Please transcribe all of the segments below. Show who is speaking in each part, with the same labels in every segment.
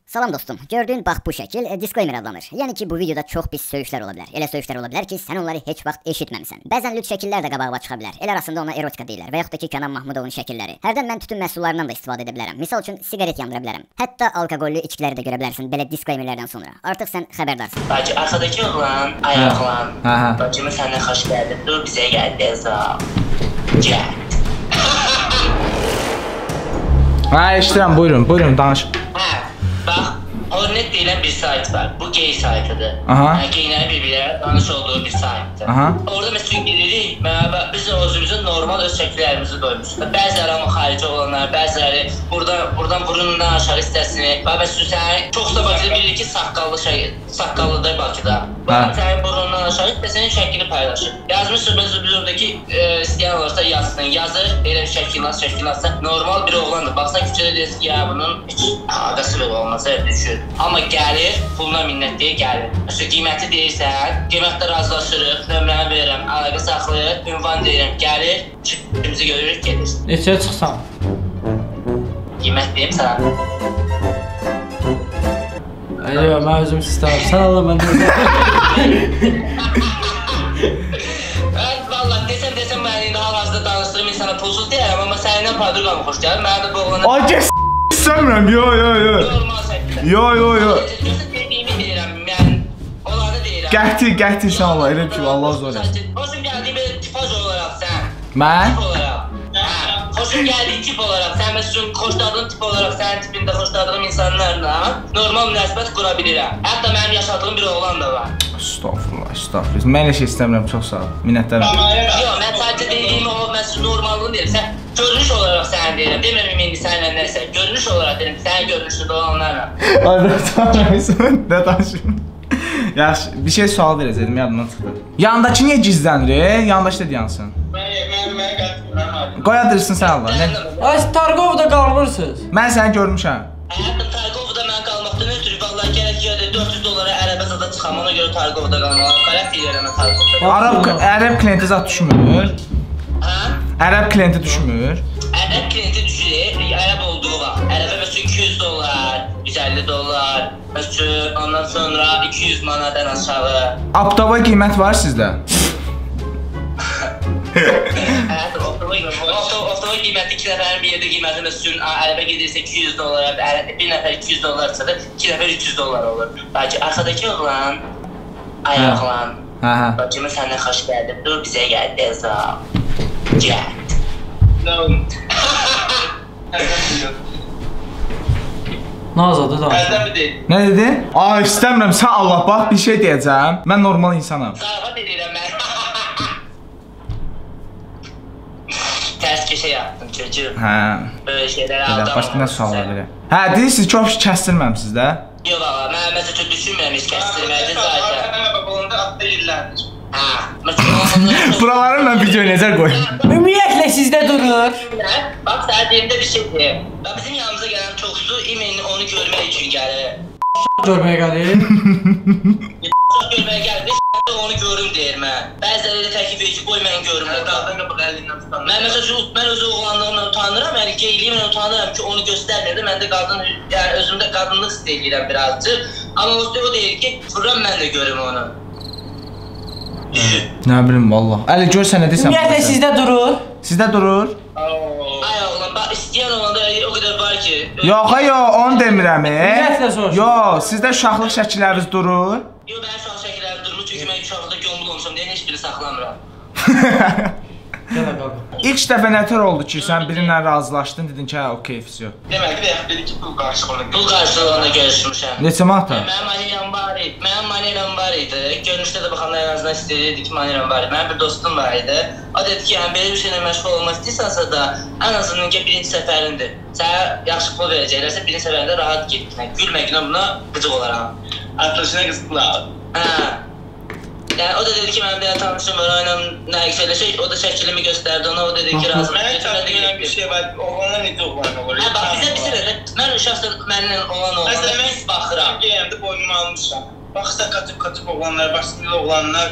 Speaker 1: Salam dostum, gördüyün bax bu şəkil disclaimer adlanır. Yəni ki, bu videoda çox pis söyüşlər ola bilər. Elə söyüşlər ola bilər ki, sən onları heç vaxt eşitməmisən. Bəzən lüt şəkillər də qabağa çıxa bilər. Elə arasında ona erotika deyirlər və yaxud da ki, Kənan Mahmudovun şəkilləri. Hərdən mən tütün məhsullarından da istifadə edə bilərəm. Misal üçün siqaret yandıra bilərəm. Hətta alkoqollu içkiləri də görə bilərsən belə disclaimerlərdən sonra. Artıq sən xəbərdarsan.
Speaker 2: Bacı, arkadaki oğlan, ay oğlan. Bacımı senden hoş geldin. Dur bize gel Beza. Gel.
Speaker 3: Hə, eşidirəm, buyurun, buyurun, danış.
Speaker 2: Hə, bax, Hornet deyilən bir sayt var. Bu gay saytıdır. Yəni, geylərin bir-birlərə danış olduğu bir saytdır. Orada məsələn gedirik, biz özümüzün normal öz şəkillərimizi qoymuşuq. Bəziləri amma xarici olanlar, bəziləri buradan burundan aşağı hissəsini. Bax, məsələn, sən çox da Bakıda bilirik ki, saqqallı şey, saqqallıdır Bakıda. Bax, sənin burundan aşağı hissəsinin şəklini paylaşır. Yazmışıq, biz oradakı istəyən olursa yazsın, yazır, elə bir şəkil atsa, normal bir oğlandır. Baxsan küçədə deyirsin ki, ya bunun heç əlaqəsi belə olmaz, düşür. Amma gəlir, puluna minnət deyə gəlir. Məsələn, qiyməti deyirsən, qiymətlə razılaşırıq, nömrəni verirəm, əlaqə saxlayır, ünvan deyirəm, gəlir, kimimizi görürük, gedir.
Speaker 4: Neçəyə çıxsan?
Speaker 2: Qiymət deyim sənə.
Speaker 4: Yox, mən özüm istəmirəm. Sən Allah, mən deyirəm.
Speaker 2: Mən valla desəm mən indi hal-hazırda danışdığım insana pulsuz deyərəm, amma səninlə padruqam xoş gəlir, mənə də bu oğlana...
Speaker 3: Ay, gəs istəmirəm, yo, yo, yo.
Speaker 2: Normal şəkildə.
Speaker 3: Yo, yo, yo.
Speaker 2: Dediyimi deyirəm, mən olanı deyirəm.
Speaker 3: Qəti sən Allah, elə bir şey, Allah zor eləsin.
Speaker 2: Xoşum gəldiyi bir tipaj olaraq sən.
Speaker 3: Mən?
Speaker 2: Tip olaraq. Xoşum gəldiyi tip olaraq, sən məsələn, xoşladığın tip olaraq, sənin tipində xoşladığım insanlarla normal münasibət qura bilirəm. Hətta mənim yaşadığım bir oğlan da var.
Speaker 3: Estağfurullah, estağfurullah. Mən elə şey istəmirəm, çox sağ ol. Minnətdaram.
Speaker 2: Yox, mən sadəcə dediyimi o, mən normallığını deyirəm. Sən görünüş olaraq səni deyirəm. Demirəm indi səninlə nəsə. Görünüş olaraq deyirəm, sənin görünüşündə olanlarla.
Speaker 3: Ay, nə danışırım? Yaxşı, bir şey sual verəcəkdim, yadımdan çıxdı. Yanındakı niyə gizlənir? Yanındakı da dayansın. Qoy adresini sən Allah.
Speaker 4: Ay, Targovda qalmırsınız.
Speaker 3: Mən səni görmüşəm.
Speaker 2: Hətta Targovda mən qalmaqdan ötürü, vallahi gərək ki, 400 dolara ərəbə zada çıxam, ona görə Targovda qalmağa qərət eləyirəm mən Targovda.
Speaker 3: Ərəb klienti zad düşmür.
Speaker 2: Hə?
Speaker 3: Ərəb klienti düşmür.
Speaker 2: Ərəb klienti düşür, ərəb olduğu vaxt. Ərəbə məsələn 200 dollar, 150 dollar, məsələn, ondan sonra 200 manatdan aşağı.
Speaker 3: Aptava qiymət var sizdə?
Speaker 2: Hə, Oftova qiyməti 2 nəfərin bir yerdə qiyməti məsələn, ərəbə gedirsə 200 dollara, bir nəfər 200 dollar çıxır, 2 nəfər 300 dollar olur. Bacı, arkadakı oğlan, ay oğlan, bacımı səndən xoş gəldim, dur bizə gəl, Beza. Gəl.
Speaker 4: Nazadı danışır.
Speaker 3: Nə dedin? Ay, istəmirəm, sən Allah, bax bir şey deyəcəm. Mən normal insanam.
Speaker 2: Zarafat edirəm mən. Tərs keşə yaptım çocuğum.
Speaker 3: Hə.
Speaker 2: Böyle şeylərə aldanmamışsın.
Speaker 3: Başqa nə suallar verəm? Hə, deyirsiniz ki, çox kəstirməmisiz də?
Speaker 2: Yox, ağa, mən məsəl üçün düşünmürəm heç kəstirməkdə zaten. Hə, məsələn...
Speaker 3: Buraları mən video necə qoyum?
Speaker 4: Ümumiyyətlə sizdə durur.
Speaker 2: Bax, sənə deyim də bir şey deyim. Bizim yanımıza gələn çoxsu imin onu görmək üçün gəlir.
Speaker 4: Görməyə gəlir?
Speaker 2: Görməyə gəlir. Onu görüm deyir mən. Bəziləri elə təklif edir ki, qoy mən görüm. Mən məsəl üçün, mən öz oğlanlığımla utanıram, yəni geyliyimlə utanıram ki, onu göstərmir də, mən də qadın, yəni özümdə qadınlıq hiss eləyirəm birazcıq. Amma o deyir ki, vuram mən də görüm onu. Düşün.
Speaker 3: Nə bilim, vallah. Əli, gör sən nə deyirsən.
Speaker 4: Ümumiyyətlə sizdə durur.
Speaker 3: Sizdə durur.
Speaker 2: Ay oğlan, bax, istəyən olanda o qədər var ki...
Speaker 3: Yox, yox, onu demirəm.
Speaker 4: Ümumiyyətlə soruşur.
Speaker 3: Yox, sizdə uşaqlıq şəkilləriniz durur.
Speaker 2: Yox, mənim uşaq şəkillərim durmur, çünki mən uşaqlıqda gömül olmuşam deyə heç birini saxlamıram.
Speaker 4: Gələ qalqa.
Speaker 3: İlk dəfə nə tör oldu ki, sən birinlə razılaşdın, dedin ki, hə, okey, vəsiyo.
Speaker 5: Deməli, bayaq dedi ki, pul qarşılığında.
Speaker 2: Pul qarşılığında görüşmüşəm.
Speaker 3: Neçə manata?
Speaker 2: Mənim maneram var idi. Mənim maneram var idi. Görünüşdə də baxanda ən azından istəyirdi ki, maneram var idi. Mənim bir dostum var idi. O dedi ki, yəni belə bir şeylə məşğul olmaq istəyirsənsə də, ən azından ki, birinci səfərindir. Sənə yaxşı pul verəcəklərsə, birinci səfərində rahat get. Gülməklə buna qıcıq olaram.
Speaker 5: Atlaşına qızdılar.
Speaker 2: Hə. Yəni o da dedi ki, mənim bir dənə tanışım var, onunla nə şeyləşək, o da şəkilimi göstərdi ona, o dedi ki, razı.
Speaker 5: Mənim çatdığım bir şey var, oğlanlar necə oğlan olur?
Speaker 2: Hə, bax, bizə bir sənə də, mən şəxsən mənimlə olan oğlana pis baxıram.
Speaker 5: Mən geyəmdə boynumu almışam. Baxsa qaçıb oğlanlar, Vasmili oğlanlar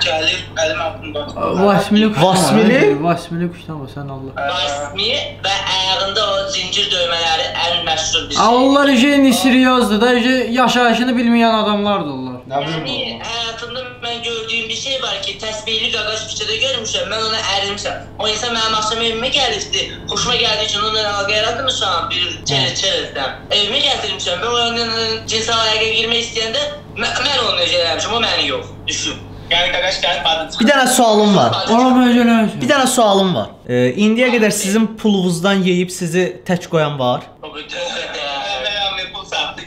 Speaker 5: gəlir, əlim altında.
Speaker 4: Vasmili
Speaker 6: Vasmili?
Speaker 4: Vasmili kuşdan o, sən Allah.
Speaker 2: Vasmi və ayağında o zincir döymələri ən məşhur bir şey.
Speaker 4: Onlar işe seriozdur da, yaşayışını bilməyən adamlardır onlar.
Speaker 2: Yəni, həyatımda mən gördüyüm bir şey var ki, təsbihli qaqaş küçədə görmüşəm, mən ona ərilmişəm. O insan mənim axşam evimə gəlibdi, xoşuma gəldiyi üçün onunla əlaqə yaratmışam bir çərəzdən. Evimə gətirmişəm, mən onunla cinsel əlaqəyə girmək istəyəndə mən onu necə eləmişim, o məni yox, düşün.
Speaker 5: Yəni qaqaş gəlib adı çıxır.
Speaker 6: Bir dənə sualım var.
Speaker 4: Ona necə eləmişəm?
Speaker 6: Bir dənə sualım var. İndiyə qədər sizin pulunuzdan yeyib sizi tək qoyan var?
Speaker 2: O qədər.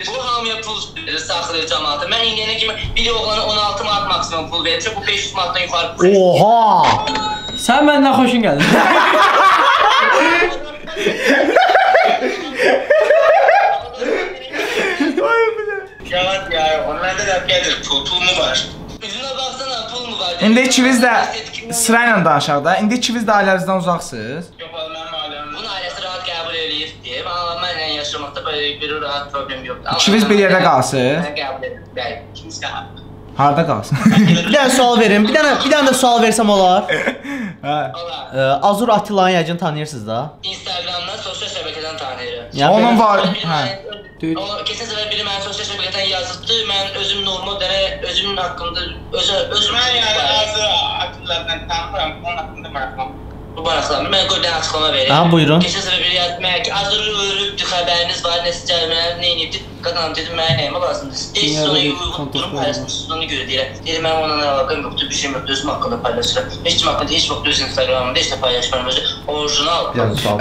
Speaker 2: Bu hamıya pul saxlayır cəmaatı. Mən indiyənə kimi bir oğlana 16 manat maksimum pul vermişəm, bu 500 manatdan yuxarı pul.
Speaker 6: Oha!
Speaker 4: Sən məndən xoşun gəlir.
Speaker 5: Yalan ya, məndə də gəlir pul, pul mu var?
Speaker 2: Üzünə baxsana, pul mu var?
Speaker 3: İndi ikiniz də sırayla danışaq da. İndi ikiniz də ailənizdən uzaqsınız.
Speaker 5: Yox, mənim ailəm.
Speaker 2: Bunun ailəsi rahat qəbul eləyir deyim, amma mənlə yaşamaqda belə bir rahat problem yoxdur.
Speaker 3: İkiniz bir yerdə qalsınız.
Speaker 2: Mən qəbul edirəm, bəli.
Speaker 5: Kimsə qalır.
Speaker 3: Harda qalsın?
Speaker 6: Bir dənə sual verim, bir dənə də sual versəm olar.
Speaker 3: Hə.
Speaker 2: Olar.
Speaker 6: Azur Attilanı yəqin tanıyırsınız da.
Speaker 2: Instagramdan, sosial şəbəkədən tanıyıram.
Speaker 6: Yəni
Speaker 3: Onun var. Hə.
Speaker 2: Keçən səfər biri mənə sosial şəbəkədən yazıbdı, mən özüm normal dənə, özümün haqqında, özüm...
Speaker 5: Mən yəni Azur Attilanı tanımıram, onun haqqında maraqlanmıram.
Speaker 2: Bu maraqlanmır, mən qoy bir dənə açıqlama verim.
Speaker 6: Aha, buyurun.
Speaker 2: Keçən səfər biri yazdı mənə ki, Azur ölübdür, xəbəriniz var, nəsə gəlməyə, nə eləyibdir. Qadınam dedim, mənə nəyimə lazımdır? Deyir, siz ona uyğun durum paylaşmışsınız, ona görə deyirəm. Deyir, mənim onunla əlaqəm yoxdur, bir şeyim yoxdur, özüm haqqında paylaşıram. Heç kim haqqında, heç vaxt öz Instagramımda heç də paylaşmıram, özü orijinal.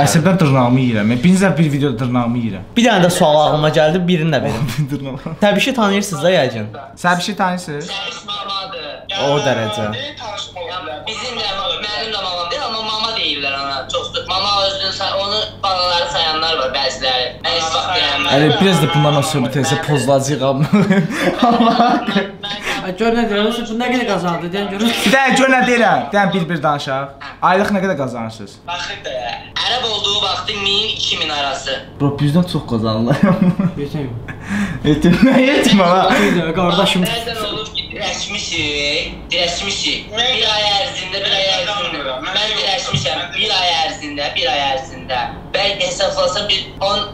Speaker 3: Əsəbdən dırnağımı yeyirəm. Birinci bir videoda dırnağımı yeyirəm.
Speaker 6: Bir dənə də sual ağlıma gəldi, birini də verim. Səbişi tanıyırsınız da yəqin.
Speaker 3: Səbişi tanıyırsınız?
Speaker 2: Səbiş mamadır.
Speaker 6: O dərəcə.
Speaker 2: Bizim də, mənim də mamam deyil, amma mama deyirlər ona. Çoxdur. Mama özünü, onu balaları sayanlar var bəziləri. Mən heç vaxt deyəməm.
Speaker 3: Əli, biraz da bundan sonra tezə pozlacaq amma.
Speaker 4: Gör nə deyirəm, bu nə qədər qazandı, deyən görür.
Speaker 3: Bir dənə gör nə deyirəm, deyən bir-bir danışaq. Aylıq nə qədər qazanırsınız?
Speaker 5: Baxır da ya.
Speaker 2: Ərəb olduğu vaxtı 1000-2000 arası.
Speaker 3: Bro, bizdən çox qazanırlar.
Speaker 4: Yetim.
Speaker 3: Yetim, nə yetim ala?
Speaker 4: Qardaşım.
Speaker 2: Bəzən olub ki, dirəşmişik. Bir ay ərzində, mən dirəşmişəm. Bir ay ərzində, Bəlkə hesablasam bir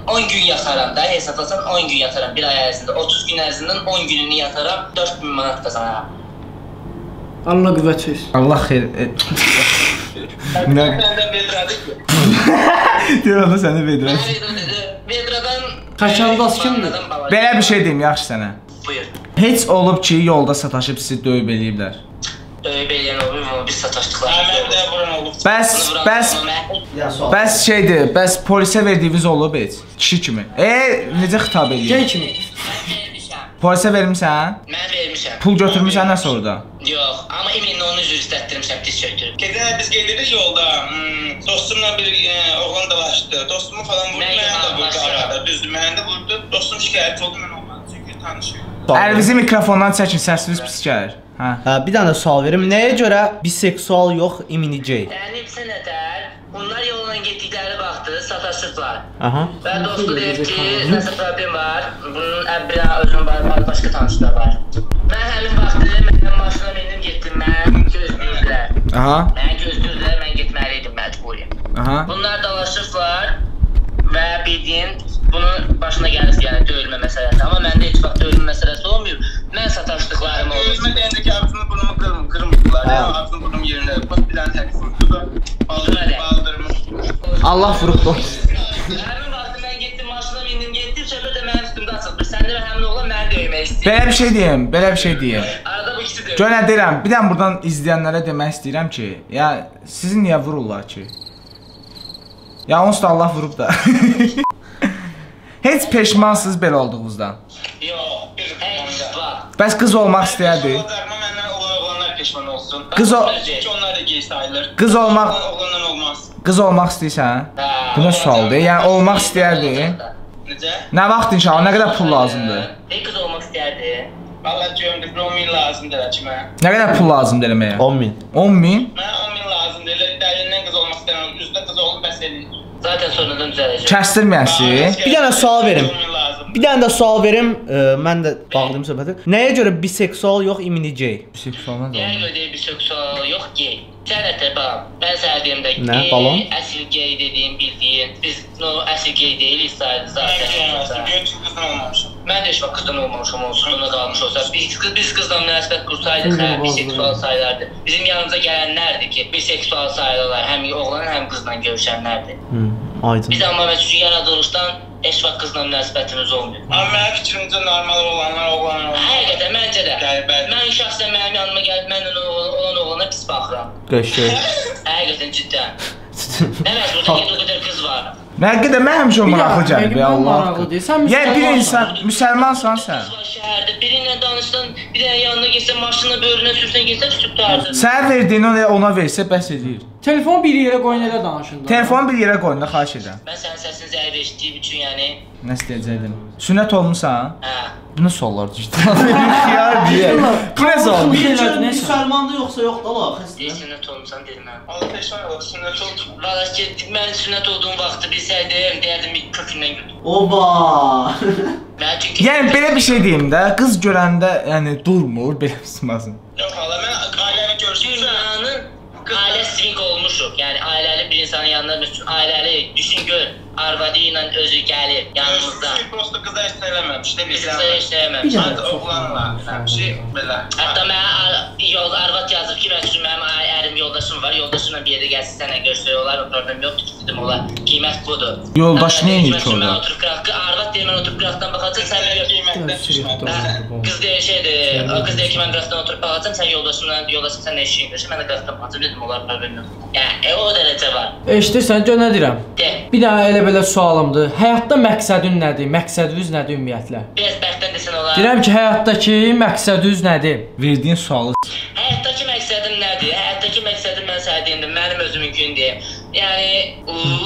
Speaker 2: 10 gün yataram da, hesablasam 10 gün yataram bir ay ərzində. 30 gün ərzindən 10 gününü yataram, 4000 manat qazanaram.
Speaker 4: Allah qüvvət versin.
Speaker 3: Allah xeyr. Nə?
Speaker 5: Səndən vedradır ki.
Speaker 3: Deyir onda səni vedradır.
Speaker 2: Vedradan...
Speaker 4: Xəşəndaz kimdir?
Speaker 3: Belə bir şey deyim, yaxşı sənə.
Speaker 2: Buyur.
Speaker 3: Heç olub ki, yolda sataşıb sizi döyüb eləyiblər.
Speaker 2: Döyüb eləyən olub, amma biz sataşdıqlar.
Speaker 5: Mən də vuran olub.
Speaker 3: Bəs şeydir, bəs polisə verdiyiniz olub heç? Kişi kimi. Necə xitab eləyir?
Speaker 4: Gey kimi.
Speaker 2: Mən vermişəm.
Speaker 3: Polisə vermişsən?
Speaker 2: Mən vermişəm.
Speaker 3: Pul götürmüsən nəsə orada?
Speaker 2: Yox, amma iminlə onun üzr istətdirmişəm, diz çöktürüb.
Speaker 5: Keçən biz gedirik yolda, dostumla bir oğlan dalaşdı. Dostumu falan vurdu, mənə də vurdu arada. Düzdür, mənə də vurdu. Dostum şikayətçi oldu, mən olmadım. Çünki tanışıyordum.
Speaker 3: Əlinizi mikrofondan çəkin, səsiniz pis gəlir.
Speaker 6: Hə, bir dənə də sual verim. Nəyə görə biseksual yox, imini gey?
Speaker 2: Dənibsə nətər, bunlar yolla getdikləri vaxtı sataşıblar.
Speaker 6: Aha.
Speaker 2: Və dostu deyib ki, nəsə problem var, bunun bir özünün var, başqa tanışı da var. Mən həmin vaxtı, mənim maşına mindim, getdim, məni gözləyirdilər.
Speaker 3: Aha.
Speaker 2: Məni gözləyirdilər, mən getməli idim məcburi.
Speaker 3: Aha.
Speaker 2: Bunlar dalaşıblar və bildiyin, bunun başına gəlib, yəni döyülmə məsələsi. Amma məndə heç vaxt döyülmə məsələsi olmayıb. Mən sataşdıqlarım oldu.
Speaker 5: Döyülmə deyəndə ki, ağzını burnumu qırmışdılar. Ağzını burnumu yerində. Bax, bir dənə tək vurdu da. Baldırımı.
Speaker 3: Allah vurubdu.
Speaker 2: Həmin vaxtı mən getdim, maşına mindim, getdim. Söhbət də mənim üstümdə açıldı. Sən də həmin oğlan məni döymək istəyir.
Speaker 3: Belə bir şey deyim, belə bir şey deyim.
Speaker 2: Arada bu ikisi döyür.
Speaker 3: Gör nə deyirəm, bir dənə buradan izləyənlərə demək istəyirəm ki, ya sizi niyə vururlar ki? Ya onsuz da Allah vurub da. Heç peşmansınız belə olduğunuzdan.
Speaker 5: Yox, bir
Speaker 2: Heç vaxt.
Speaker 3: Bəs qız olmaq istəyərdi.
Speaker 5: Məndən oğlanlar peşman olsun.
Speaker 3: Qız o...
Speaker 5: Çünki onlar da gey sayılır.
Speaker 3: Qız olmaq...
Speaker 5: Oğlanlar olmaz.
Speaker 3: Qız olmaq istəyirsən? Bu nə sualdır? Yəni olmaq istəyərdi.
Speaker 5: Necə?
Speaker 3: Nə vaxt inşallah, nə qədər pul lazımdır?
Speaker 2: Ey qız olmaq istəyərdi.
Speaker 5: Valla göründür, 10 min lazımdır elə ki mənə.
Speaker 3: Nə qədər pul lazımdır eləməyə?
Speaker 6: 10 min.
Speaker 3: 10 min?
Speaker 5: Mənə 10 min lazımdır, elə dərindən qız olmaq istəmirəm, üzdə qız olub bəs eləyir.
Speaker 2: Zaten sonradan düzələcək.
Speaker 3: Kəsdirməyəsiz.
Speaker 6: Bir dənə sual verim. Bir dənə də sual verim, mən də bağlayım söhbəti. Nəyə görə biseksual yox, imini gay?
Speaker 3: Biseksual nə
Speaker 2: Nəyə
Speaker 3: də?
Speaker 2: görə deyir biseksual yox, gay? Sənətə bax, mən sənə deyim də
Speaker 6: Nə,
Speaker 2: gay,
Speaker 6: balon?
Speaker 2: Əsl gay dediyim, bildiyin. Biz no, əsl gay deyilik saydı zaten.
Speaker 5: Mən üçün qızdan olmamışam.
Speaker 2: Mən də heç vaxt qızdan olmamışam, olsun, ona qalmış olsa. Biz qızla münasibət qursaydık, hə, biseksual sayılardı. Bizim yanımıza gələnlərdir ki, biseksual sayılırlar. Həm oğlan, həm qızla görüşənlərdir.
Speaker 6: Aydın.
Speaker 2: Biz amma məsələn üçün yaradılışdan heç vaxt qızla münasibətimiz olmuyor.
Speaker 5: Amma mənim fikrimcə normal olanlar oğlan olanlar.
Speaker 2: Həqiqətən məncə də.
Speaker 5: Qəribə.
Speaker 2: Mən şəxsən mənim yanıma gəlib mənlə olan oğlana pis baxıram.
Speaker 6: Qəşəng.
Speaker 2: Həqiqətən cidden. Nə məcbur, burada o qədər qız var.
Speaker 3: Nə qədər mən həmişə o maraqlı gəlib,
Speaker 4: Bir
Speaker 3: ya
Speaker 4: dənə
Speaker 3: Allah.
Speaker 4: maraqlı deyil. Sən
Speaker 3: Yəni bir
Speaker 4: müsəlmansan.
Speaker 3: insan müsəlmansan sən.
Speaker 2: Qız var şəhərdə, biri ilə danışsan, bir dənə yanına getsən, maşınla böyrünə sürsən, getsən, qurtardı.
Speaker 3: Sənə verdiyini ona versə bəs eləyir.
Speaker 4: Telefonu bir yerə qoyun elə danışın da.
Speaker 3: Telefonu bir yerə qoyun da xahiş edirəm.
Speaker 2: Mən sənin səsini zəif eşitdiyim üçün, yəni,
Speaker 3: Nə istəyəcəkdim? Sünnət olmusan?
Speaker 2: hə.
Speaker 3: Bu nə suallar cidden? Xiyar deyə. Bu nə sual?
Speaker 6: Müsəlmandır yoxsa yoxdur Allah xəstə.
Speaker 2: Sünnət olmusan dedim mən.
Speaker 5: Allah peşman ola, sünnət oldum.
Speaker 2: Valla ki, mən sünnət olduğum vaxtı bilsəydim, deyərdim kökündən götür.
Speaker 6: Oba.
Speaker 2: Mən çünki
Speaker 3: Yəni belə bir şey deyim də, qız görəndə yəni durmur, belə sımasın.
Speaker 5: Yox hala, mən ailəmi görüşmüşəm.
Speaker 2: dünyanın ailə swing olmuşuq. Yəni ailəli bir insanın yanına məsələn, ailəli düşün gör, arvadı ilə özü gəlir yanımızda.
Speaker 5: Görüşmüşük, prosto qıza heç nə eləməmiş, nə
Speaker 2: Biz
Speaker 5: bilirəm.
Speaker 2: qıza heç nə eləməmiş.
Speaker 4: Bir dənə
Speaker 5: Sadəcə
Speaker 4: çox
Speaker 5: oğlanla,
Speaker 4: maraqlı
Speaker 5: bir şey belə.
Speaker 2: Hətta mənə arvad yazıb ki, məsələn, mənim ərim yoldaşım var, yoldaşımla bir yerdə gəlsin, sənə görsək olar, o problem yoxdur ki, dedim olar. Qiymət budur.
Speaker 3: Yoldaş
Speaker 2: Hətta
Speaker 3: nə
Speaker 2: deyir ki,
Speaker 3: edir ki
Speaker 2: məsələn, mən
Speaker 3: orada?
Speaker 2: oturub qıraq, arvad deyir, mən oturub qıraqdan baxacam, sən bir
Speaker 5: Qiymətdən düşmədi.
Speaker 2: Qız deyir şeydir, o qız deyir ki, mən qıraqdan oturub baxacam, sən yoldaşımla, yoldaşım sən eşiyin görüşür, mən də qıraqdan baxacam, dedim, olar, problem yoxdur. Yəni, o dərəcə var.
Speaker 4: Eşidirsən, gör nə deyirəm?
Speaker 2: De,
Speaker 4: Bir dənə elə belə sualımdır. Həyatda məqsədin nədir? Məqsədiniz nədir ümumiyyətlə?
Speaker 2: biraz bərkdən desən olar.
Speaker 4: Deyirəm ki, həyatdakı məqsədiniz nədir?
Speaker 3: Verdiyin sualı
Speaker 2: Həyatdakı məqsədim nədir? Həyatdakı məqsədim mən sənə deyim də, mənim özümünkünü deyim. Yəni,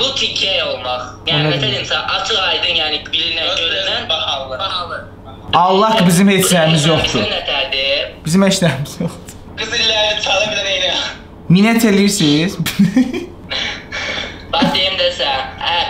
Speaker 2: lucky gay olmaq. Yəni,
Speaker 4: O nə
Speaker 2: nə deyim sənə, açıq aydın, yəni bilinən, görünən
Speaker 5: Bahalı.
Speaker 2: bahalı.
Speaker 3: Allah bizim heç nəyimiz yoxdur.
Speaker 2: Sən nətərdir?
Speaker 3: Bizim heç nəyimiz yoxdur.
Speaker 5: Qız illərdir çalır bir dənə elə.
Speaker 3: Minət eləyirsiz?
Speaker 2: Bax deyim də sən,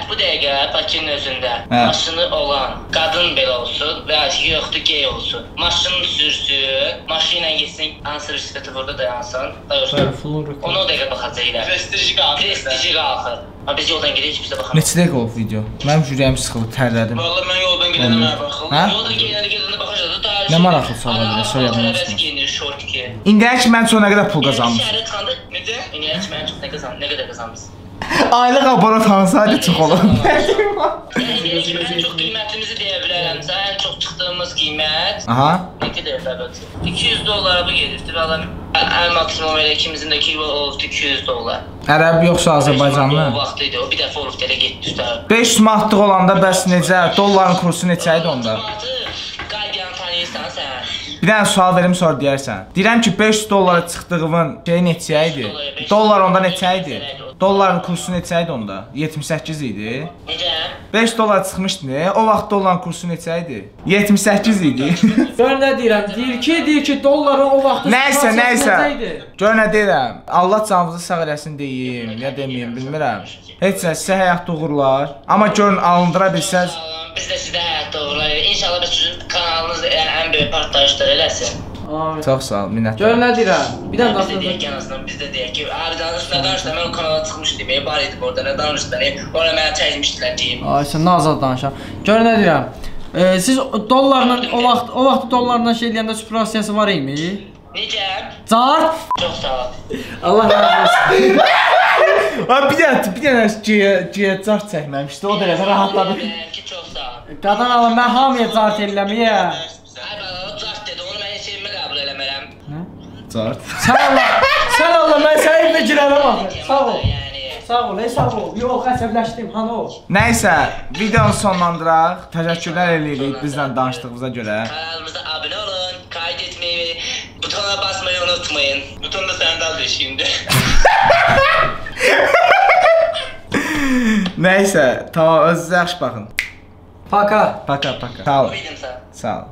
Speaker 2: bu dəqiqə Bakının özündə
Speaker 3: Hə.
Speaker 2: maşını olan qadın belə olsun və ya yoxdur gay olsun. Maşını sürsün, maşını ilə getsin, hansı bir svetoforda dayansın, dayansın. Ona o dəqiqə baxacaqlar.
Speaker 5: Prestiji qalxır.
Speaker 2: Prestiji qalxır. Amma biz yoldan gedirik, heç bizə baxamaz.
Speaker 3: Neçə dəqiqə olub video? Mənim ürəyim sıxıldı, tərlədim.
Speaker 5: Vallahi mən yoldan gedəndə mənə baxırlar.
Speaker 3: Hə?
Speaker 2: Yoldan gedəndə gedəndə baxacaqlar. Daha
Speaker 3: Nə maraqlı sual var, sonra yadımdan çıxmır.
Speaker 2: Geyinir, şort ki.
Speaker 3: İndiyə kimi mən çox nə qədər pul qazanmışam?
Speaker 2: Şəhərə çıxanda
Speaker 5: Necə?
Speaker 2: İndiyə kimi mən çox nə qazandım, nə qədər qazanmısın?
Speaker 3: Aylıq aparat hansaydı çox olur.
Speaker 2: Yəni indiyə kimi ən çox qiymətimizi deyə bilərəmsə, ən çox çıxdığımız qiymət
Speaker 3: Aha.
Speaker 2: nə qədər əvvəlcə? 200 dollara bu gedirdi. Valla ən maksimum elə ikimizin də ki olubdu 200 dollar.
Speaker 3: Ərəb yoxsa Azərbaycanlı?
Speaker 2: O vaxt idi. O bir dəfə olub elə getdi üstə.
Speaker 3: 500 manatlıq olanda bəs necə? Dolların kursu neçə idi onda?
Speaker 2: Qaydiyan tanıyırsan sən.
Speaker 3: Bir dənə sual verim sonra deyərsən. Deyirəm ki 500 dollara çıxdığımın şey neçə idi? Dollar onda neçə idi? Dolların kursu neçə idi onda? 78 idi.
Speaker 2: Necə?
Speaker 3: 5 dollar çıxmışdı ne? O vaxt dolların kursu neçə idi? 78 idi.
Speaker 4: Gör nə deyirəm? Deyir ki, dolların o vaxtı
Speaker 3: Nəysə, nəysə.
Speaker 4: necə idi?
Speaker 3: Gör nə deyirəm. Allah canınızı sağ eləsin deyim, ya deməyim, bilmirəm. Heç nə, sizə həyatda uğurlar. Amma görün alındıra bilsəz.
Speaker 2: Sağ olun. Biz də sizə həyatda uğurlar. İnşallah biz sizin kanalınız yəni, ən böyük partlayışlar eləsin.
Speaker 4: Amin.
Speaker 3: Çox sağ ol,
Speaker 4: Gör
Speaker 3: minnətdaram.
Speaker 4: nə deyirəm? Bir dənə
Speaker 2: Biz də
Speaker 4: daha
Speaker 2: deyək ki, ən azından biz də deyək ki, abi danış, nə danışdı, mən o kanala çıxmışdım, var idi orada, nə danışdı, orada mənə çəkmişdilər deyim.
Speaker 4: Ay sən nə azad danışan. Gör nə deyirəm? Siz dollarla o vaxt dollarla şey eləyəndə süprasiyası var idi?
Speaker 2: Necə?
Speaker 4: Cart.
Speaker 2: Çox sağ ol.
Speaker 4: Allah razı olsun.
Speaker 3: Ha bir dənə giyə cart çəkməmişdi. O dərəcə rahatladım.
Speaker 2: Bilirəm ki, çox sağ ol.
Speaker 4: Qadan alın mən hamıya cart eləməyə.
Speaker 2: Ay bala, o cart dedi, onu mən heç evimə qəbul eləmərəm.
Speaker 3: Cart.
Speaker 4: Sən Allah mən sənin evimə girərəm axı. Sağ ol.
Speaker 2: Yəni,
Speaker 4: Sağ ol, ey sağ ol. Yox, əsəbləşdim, hanı o?
Speaker 3: Nəysə, videonu sonlandıraq. Təşəkkürlər eləyirik bizlə danışdığınıza görə.
Speaker 2: Kanalımıza abunə olun, kayıt etmeyi ve butona basmayı unutmayın.
Speaker 5: Buton da sənin dal deşiyində.
Speaker 3: Nəysə, tamam, özünüzə yaxşı baxın.
Speaker 4: Paka.
Speaker 3: Paka, paka. Sağ ol.
Speaker 2: Bildim sən.
Speaker 3: Sağ ol.